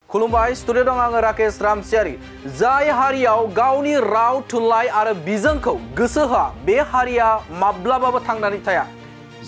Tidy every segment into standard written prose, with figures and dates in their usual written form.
खुलुमबाय स्टुडिअ दं आङो राकेश रामसियारि। जाय हारियाव गावनि राव थुनलाइ आरो बिजोंखौ गोसो होआ बे हारिया माब्लाबाबो थांनानै थाया।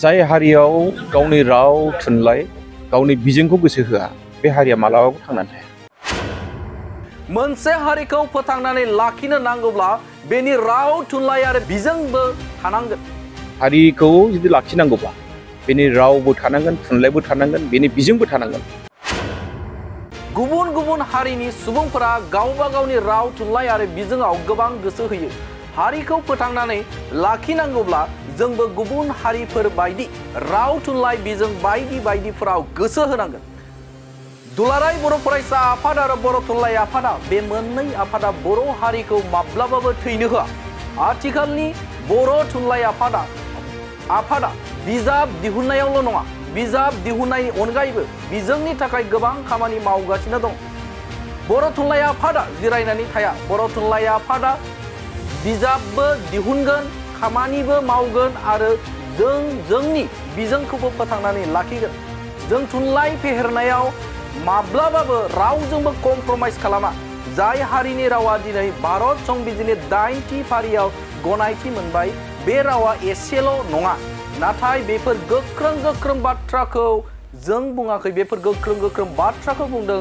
जाय हारियाव गावनि राव थुनलाइ गावनि बिजोंखौ गोसो होआ बे हारिया मालाबाबो थांनानै थाया। मोनसे हारिखौ फोथांनानै लाखिनो नांगौब्ला बेनि राव थुनलाइ आरो बिजोंबो थानांगोन। हारिखौ जुदि लाखिनांगौब्ला बेनि रावबो थानांगोन, थुनलाइबो थानांगोन, बेनि बिजोंबो थानांगोन। गुबुन गुबुन हारिनि सुबुंफोरा गावबा गावनि राव थुनलाइ आरो बिजोङाव गोबां गोसो होयो। हारिखौ फोथांनानै लाखिनांगौब्ला जोंबो गुबुन हारिफोर बायदि राव थुनलाइ बिजों बायदि बायदिफोराव गोसो होनांगोन। दुलाराय बर' फरायसा आफाद आरो बर' थुनलाइ आफादा बे मोननै आफादा बर' हारिखौ माब्लाबाबो थैनो होआ। आथिखालनि बर' थुनलाइ आफादा बिजाब दिहुननायावल' नङा, बिजाब दिहुननायनि अनगायैबो बिजोंनि थाखाय गोबां खामानि मावगासिनो दं। बर' थुनलाइ आफादा जिरायनानै थाया। बर' थुनलाइ आफादा बिजाबबो दिहुनगोन, खामानिबो मावगोन आरो जोंनि बिजोंखौबो फोथांनानै लाखिगोन। जों थुनलाइ फेहेरनायाव माब्लाबाबो रावजोंबो कमप्रमाइज खालामा। जाय हारिनि रावा दिनै भारत संबिजिरनि 8थि फारियाव गनायथि मोनबाय, बे रावा एसेल' नङा। नाथाय बेफोर गोख्रों बाथ्राखौ जों बुङाखै, बेफोर गोख्रों बाथ्राखौ बुंदों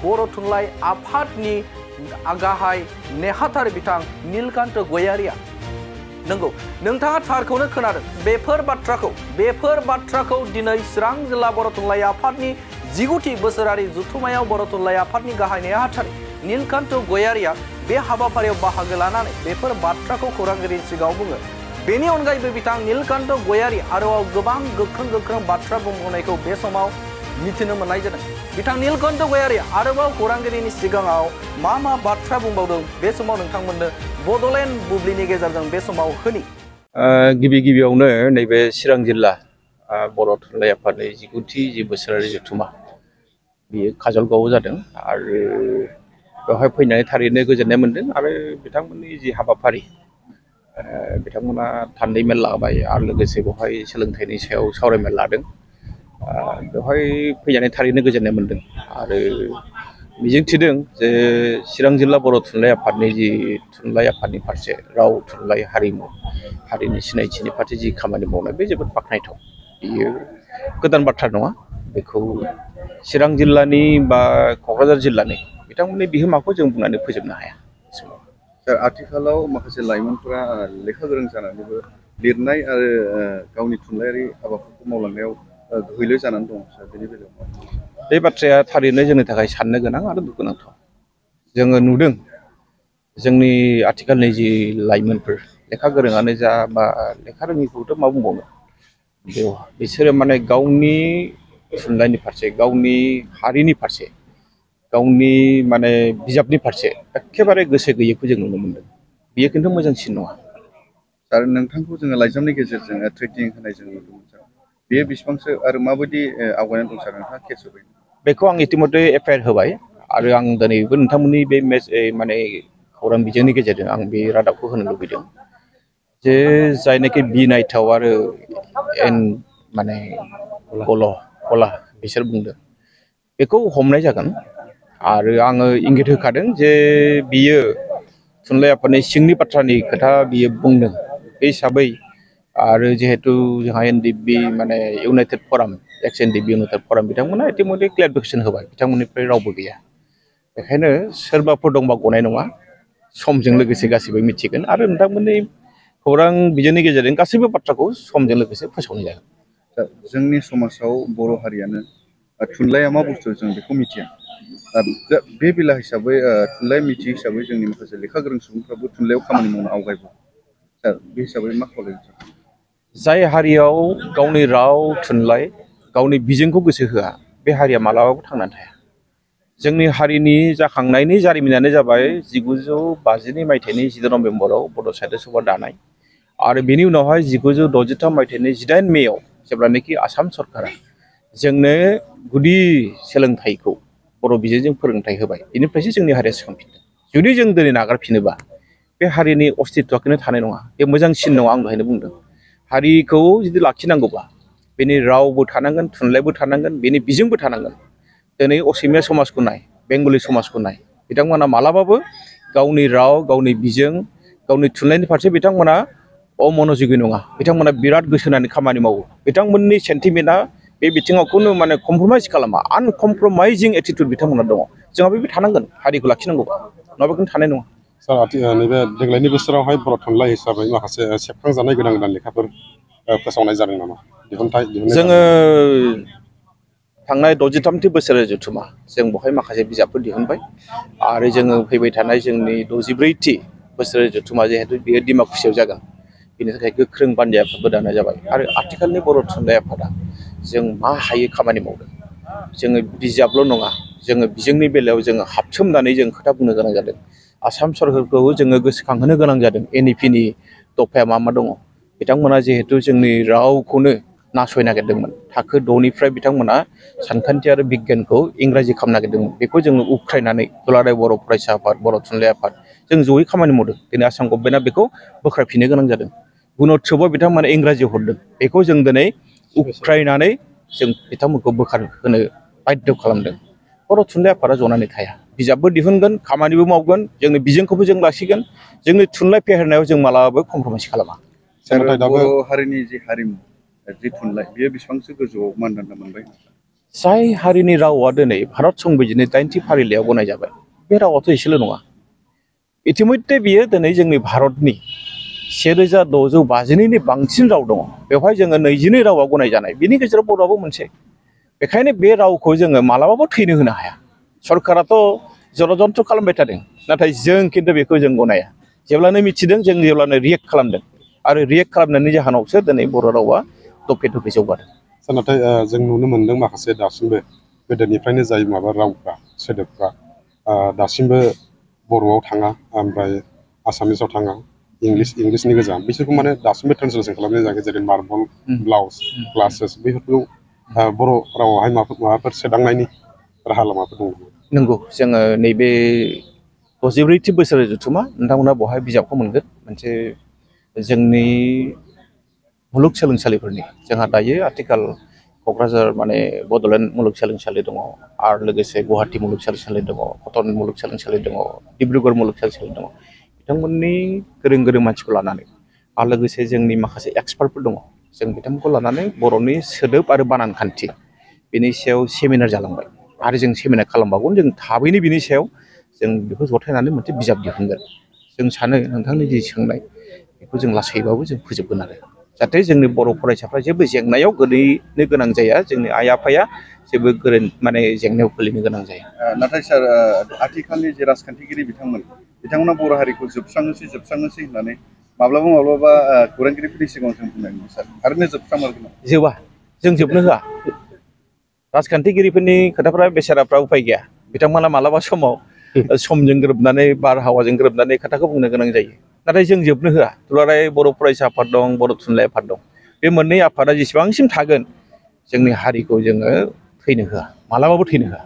बर' थुनलाइ आफादनि गाहाय नेहाथारि बिथां नीलकान्त गयारिया। नंगौ, नोंथाङा थारखौनो खोनादों। बेफोर बाथ्राखौ दिनै चिरां जिल्ला बर' थुनलाइ आफादनि 19थि बोसोरारि जथुम्मायाव बर' थुनलाइ आफादनि गाहाय नेहाथारि नीलकान्त गयारिया बे हाबाफारियाव बाहागो लानानै बेफोर बाथ्राखौ खौरांगिरिनि सिगाङाव बुङो। बेनि अनगायैबो बिथां नीलकान्त गयारि आरोबाव गोबां गोख्रों बाथ्रा बुंबावनायखौ बे समाव मिथिनो मोननाय जादों। बिथां नीलकान्त गयारि आरोबाव खौरांगिरिनि सिगाङाव मा बाथ्रा बुंबावदों बे समाव नोंथांमोननो बड'लेण्ड बुब्लिनि गेजेरजों बे समाव होनि। गिबियावनो नैबे चिरां जिल्ला बर' थुनलाइ आफादनि 19थि बोसोरारि जथुम्मा बेयो काजलगावआव जादों आरो बेवहाय फैनानै थारैनो गोजोननाय मोन्दों। आरो बिथांमोननि जि हाबाफारि, बिथांमोना थान्दै मेल लाबाय आरो लोगोसे बेवहाय सोलोंथाइनि सायाव सावरायमेल लादों। बेवहाय फैनानै थारैनो गोजोननाय मोन्दों आरो मिजिंथिदों जे चिरां जिल्ला बर' थुनलाइ आफादनि जि थुनलाइ आफादनि फारसे राव थुनलाइ हारिमु हारिनि सिनायथिनि फारसे जि खामानि मावनाय बे जोबोद बाख्नायथाव। बेयो गोदान बाथ्रा नङा। बेखौ चिरां जिल्लानि बा क'क्राझार जिल्लानि बिथांमोननि बिहोमाखौ जों बुंनानै फोजोबनो हाया। सार, आथिखालाव माखासे लाइमोनफोरा लेखा गोरों जानानैबो लिरनाय आरो गावनि थुनलाइयारि हाबाफोरखौ मावलांनायाव गैलै जानानै दं। सार, बेनि बेलायाव बे बाथ्राया थारैनो जोंनि थाखाय साननो गोनां आरो दुखुनांथाव। जोङो नुदों जोंनि आथिखालनि जि लाइमोनफोर, लेखा गोरोङानो जा बा लेखा रोङिखौथ' मा बुंबावनो, बिसोरो माने गावनि थुनलाइनि फारसे, गावनि हारिनि फारसे, गावनि माने बिजाबनि फारसे एखेबारे गोसो गैयैखौ जों नुनो मोन्दों। बेयो खिन्थु मोजांसिन नङा। सार, नोंथांखौ जोङो लाइजामनि गेजेरजों ट्रेटिं होनाय जों नुदोंमोन। सार, बेयो बेसेबांसो आरो माबायदि आवगायनानै दं? सार, नोंथाङा केस होबाय? बेखौ आं इतिमধ্যे एफआइआर होबाय आरो आं दिनैबो नोंथांमोननि बे माने खौरां बिजोंनि गेजेरजों आं बे रादाबखौ होनो लुबैदों जे जायनाखि बिनायथाव आरो माने गला बिसोर बुंदों बेखौ हमनाय जागोन। आरो आङो इंगित होखादों जे बियो थुनलाइ आफादनि सिंनि बाथ्रानि खोथा बियो बुंदों। बे हिसाबै आरो जिहेतु जोंहा एनडिएफबि माने इउनाइटेड फराम, एक्स एनडिएफबि इउनाइटेड फराम बिथांमोना इतिमধ্যे क्लेरिफिकेसन होबाय, बिथांमोननिफ्राय रावबो गैया। बेखायनो सोरबाफोर दंबा गनाय नङा। समजों लोगोसे गासैबो मिथिगोन आरो नोंथांमोननि खौरां बिजोंनि गेजेरजों गासैबो बाथ्राखौ समजों लोगोसे फोसावनाय जागोन। जोंनि समाजाव बर' हारियानो थुनलाइया मा बुस्थु जों बेखौ मिथिया। बे बेला हिसाबै थुनलाइ मिथियै हिसाबै जोंनि माखासे लेखा गोरों सुबुंफ्राबो थुनलाइयाव खामानि मावनो आवगायबाय। सार, बे हिसाबै मा खावलायनो? जाय हारियाव गावनि राव थुनलाइ गावनि बिजोंखौ गोसो होआ बे हारिया मालाबाबो थांनानै थाया। जोंनि हारिनि जाखांनायनि जारिमिनानो जाबाय 1952 मायथाइनि 10 नभेम्बराव बड' साहित्य सभा दानाय आरो बेनि उनावहाय 1963 मायथाइनि 8 मेआव जेब्लानाखि आसाम सरकारा जोंनो गुदि सोलोंथाइखौ बर' बिजोंजों फोरोंथाइ होबाय। बेनिफ्रायसो जोंनि हारिया सिखांफिनदों। जुदि जों दिनै नागारफिनोबा बे हारिनि अस्तित्वखौनो थानाय नङा। बे मोजांसिन नङा। आं दहायनो बुंदों, हारिखौ जुदि लाखिनांगौबा बेनि रावबो थानांगोन, थुनलाइबो थानांगोन, बेनि बिजोंबो थानांगोन। दिनै असमिया समाजखौ नाय, बेंगलि समाजखौ नाय बिथांमोना मालाबाबो गावनि राव गावनि बिजों गावनि थुनलाइनि फारसे बिथांमोना अमनोযোগী नङा बिथांमोना बिराद गोसो होनानै खामानि मावो बिथांमोननि सेन्टिमेन्टआ बे बिथिङाव खुनु माने कमप्रमाइज खालामा आनकमप्रमाइजिं एटिट्युड बिथांमोना दङ जोंहा बे थानांगोन हारिखौ लाखिनांगौ नङाबा बेखौनो थानाय नङा सार नैबे देग्लायनि बोसोरावहाय बर' थुनलाइ हिसाबै माखासे सेबखांजानाय गोदान गोदान लेखाफोर फोसावनाय जादों नामा जोङो थांनाय 63थि बोसोरारि जथुमा जों बेवहाय माखासे बिजाबफोर दिहुनबाय आरो जोङो फैबाय थानाय जोंनि 64थि बोसोरारि जथुमा जिहेतु बेयो डिमाकुसियाव जागोन बेनि थाखाय गोख्रों बानजाय आफादबो दानाय जाबाय आरो आथिखालनि बर' थुनलाइ आफादा जों मा हायो खामानि मावदों जोङो बिजाबल' नङा जोङो बिजोंनि बेलायाव जोङो हाबसोमनानै जों खोथा बुंनो गोनां जादों आसाम सरकारखौ जोङो गोसोखांहोनो गोनां जादों NEP-नि दफाया मा मा दङ बिथांमोना जिहेतु जोंनि रावखौनो नासय नागिरदोंमोन थाखो 6निफ्राय बिथांमोना सानखान्थि आरो बिगियानखौ इंराजि खालामनो नागिरदोंमोन बेखौ जोङो उख्रायनानै दुलाराय बर' फरायसा आफाद बर' थुनलाइ आफाद जों जयै खामानि मावदों दिनै आसाम गभर्नमेन्टआ बेखौ बोखारफिननो गोनां जादों गुणोत्सबआव बिथांमोना इंराजि हरदों बेखौ जों दिनै उख्रायनानै जों बिथांमोनखौ बोखारहोनो बाध्य खालामदों बर' थुनलाइ आफादा जनानै थाया बिजाबबो दिहुनगोन खामानिबो मावगोन जोंनि बिजोंखौबो जों लाखिगोन जोंनि थुनलाइ फेहेरनायाव जों मालाबाबो कमप्रमाइज खालामा बर' हारिनि जि हारिमु जि थुनलाइ बेयो बेसेबांसो गोजौआव मानदान्दा मोनबाय जाय हारिनि रावा दिनै भारत संबिजितनि 80 फारिलाइयाव गनायजाबाय बे रावाथ' एसेल' नङा इतिमध्य बियो दिनै जोंनि भारतनि 1652नि बांसिन राव दङ बेवहाय जोङो 22 रावा गनायजानाय बिनि गेजेराव बर'आबो मोनसे बेखायनो बे रावखौ जोङो मालाबाबो थैनो होनो हाया सरकाराथ' जलजन्त्र खालामबाय थादों नाथाय जों खिन्थु बेखौ जों गनाया जेब्लानो मिथिदों जों जेब्लानो रियेक्ट खालामदों आरो रियेक्ट खालामनायनि जाहोनावसो दिनै बर' रावा दफे दफे जौगादों नाथाय जों नुनो मोन्दों माखासे दासिमबो गोदोनिफ्रायनो जाय माबा रावफ्रा सोदोबफ्रा दासिमबो बर'आव थाङा ओमफ्राय आसामिसाव थाङा इंलिसनि गोजा बिसोरखौ माने दासिमबो ट्रेन्सलेसन खालामनाय जायाखै जेरै मार्बल ब्लाउस ग्लासेस बेफोरखौ बर' रावावहाय माबाफोर सोदांनायनि राहा लामाफोर दङ नंगौ जोङो नैबे 64थि बोसोरारि जथुमा नोंथांमोना बेवहाय बिजाबखौ मोनगोन मोनसे जोंनि मुलुगसोलोंसालिफोरनि जोंहा दायो आथिखाल क'क्राझार माने बड'लेण्ड मुलुगसोलोंसालि दङ आरो लोगोसे गुवाहाटी मुलुगसोलोंसालि दङ कटन मुलुगसोलोंसालि दङ डिब्रुगड़ मुलुगसोलोंसालि दङ बिथांमोननि गोरों गोरों मानसिखौ लानानै आरो लोगोसे जोंनि माखासे एक्सपार्टफोर दङ जों बिथांमोनखौ लानानै बर'नि सोदोब आरो बानान खान्थि बेनि सायाव सेमिनार जालांबाय आरो जों सेमिनार खालामबावगोन जों थाबैनो बिनि सायाव जों बेखौ जथायनानै मोनसे बिजाब दिहुनगोन जों सानो नोंथांनि जि सोंनाय बेखौ जों लासैबाबो जों फोजोबगोन आरो जाहाथे जोंनि बर' फरायसाफ्रा जेबो जेंनायाव गोलैनो गोनां जाया जोंनि आइ आफाया जेबो माने जेंनायाव गोलैनो गोनां जाया नाथाय सार आथिखालनि जे राजखान्थिगिरि बिथांमोना बर' हारिखौ जोबस्रांनोसै होननानै माब्लाबा खौरांगिरिफोरनि सिगाङाव जों बुंनाय नुयो सार थारैनो जोबस्रांमारगोन जोबा जों जोबनो होआ राजखान्थिगिरिफोरनि खोथाफ्रा बेसाराफ्रा उफाय गैया बिथांमोना मालाबा समाव समजों गोरोबनानै बारहावाजों गोरोबनानै खोथाखौ बुंनो गोनां जायो नाथाय जों जोबनो होआ दुलाराय बर' फरायसा आफाद दं बर' थुनलाइ आफाद दं बे मोननै आफादा जेसेबांसिम थागोन जोंनि हारिखौ जोङो थैनो होआ मालाबाबो थैनो होआ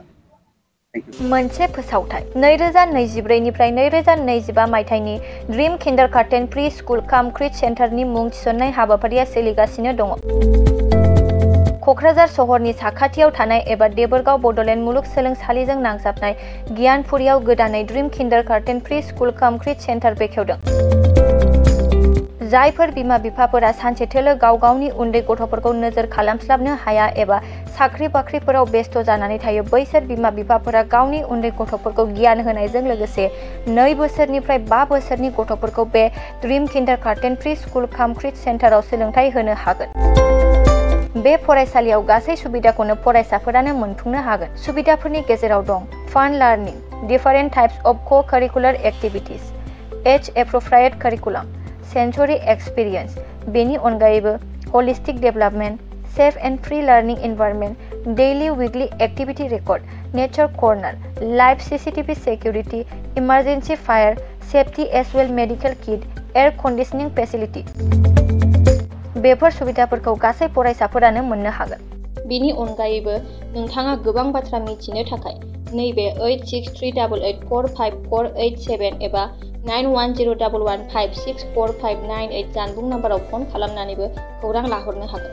मोनसे फोसावथाय 2024निफ्राय 2025 मायथाइनि ड्रीम किन्डारगार्टेन प्रि स्कुल काम क्रिट सेन्टारनि मुं थिसननाय हाबाफारिया सोलिगासिनो दङ क'क्राझार सहरनि साखाथियाव थानाय एबा देबोरगाव बड'लेण्ड मुलुगसोलोंसालिजों नांजाबनाय गियानपुरियाव गोदानै ड्रीम किन्डारगार्टेन प्रि स्कुल काम क्रिट सेन्टार बेखेवदों जायफोर बिमा बिफाफोरा सानसेथोलो गाव गावनि उन्दै गथ'फोरखौ नोजोर खालामस्लाबनो हाया एबा साख्रि बाख्रिफोराव बेस्थ' जानानै थायो बैसोर बिमा बिफाफोरा गावनि उन्दै गथ'फोरखौ गियान होनायजों लोगोसे 2 बोसोरनिफ्राय 5 बोसोरनि गथ'फोरखौ बे ड्रीम किन्डारगार्टेन प्रि स्कुल काम क्रिट सेन्टाराव सोलोंथाइ होनो हागोन बे फरायसालियाव गासै सुबिदाखौनो फरायसाफोरानो मोनफुंनो हागोन सुबिदाफोरनि गेजेराव दं fun learning different types of cocurricular activities as appropriate curriculum sensory experience बेनि अनगायैबो holistic development safe and free learning environment daily weekly activity record nature corner live CCTV security emergency fire safety as well medical kit air conditioning facility बेफोर सुबिदाफोरखौ गासै फरायसाफोरानो मोननो हागोन बेनि अनगायैबो नोंथाङा गोबां बाथ्रा मिथिनो थाखाय नैबे 8638454887 एबा 9101156459 जानबुं नाम्बाराव फन खालामनानैबो खौरां लाहरनो हागोन